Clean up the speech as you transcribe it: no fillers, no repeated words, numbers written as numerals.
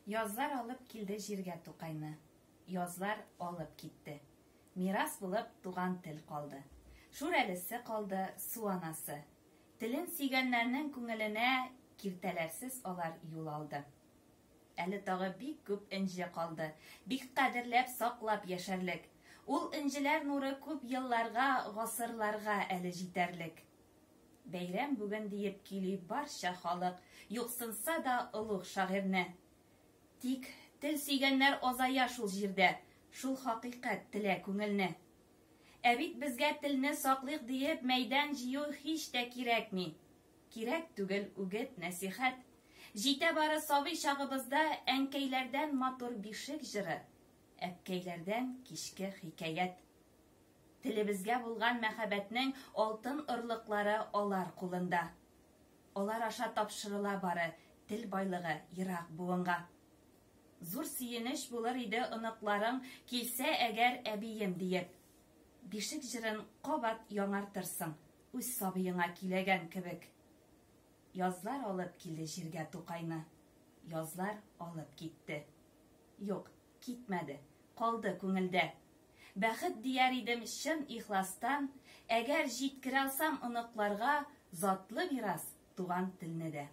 Язлар алып килде җиргә Тукайны, Язлар алып китте. Мирас булып туган тел калды. Шүрәлесе калды, Су анасы. Телен сөйгәннәрнең күңеленә Киртәләрсез алар юл алды. Әле тагы бик күп энҗе калды, Бик кадерләп саклап яшәрлек. Ул энҗеләр нуры күп елларга, Гасырларга әле җитәрлек. Бәйрәм бүген диеп көйли барча халык, Юксынса да олуг шагыйрьне. Тик тел сөйгәннәр азая шул җирдә, Шул хакыйкать телә күңелне. Ә бит безгә телне саклыйк диеп Мәйдан җыю һич тә кирәкми. Кирәк түгел үгет, нәсихәт. Җитә бары сабый чагыбызда Әнкәйләрдән матур бишек җыры, Әбкәйләрдән кичке хикәят. Телебезгә булган мәхәббәтнең алтын орлыклары алар кулында. Алар аша тапшырыла бары тел байлыгы ерак буынга. Зур сөенеч булыр иде оныкларың килсә әгәр әбием диеп. Бишек җырын кабат яңартырсың, үз сабыеңа көйләгән кебек. Язлар алып килде җиргә Тукайны, язлар алып китте. Юк, китмәде, калды күңелдә. Бәхет дияр идем чын ихластан, әгәр җиткерә алсам оныкларга затлы мирас, туган телне дә.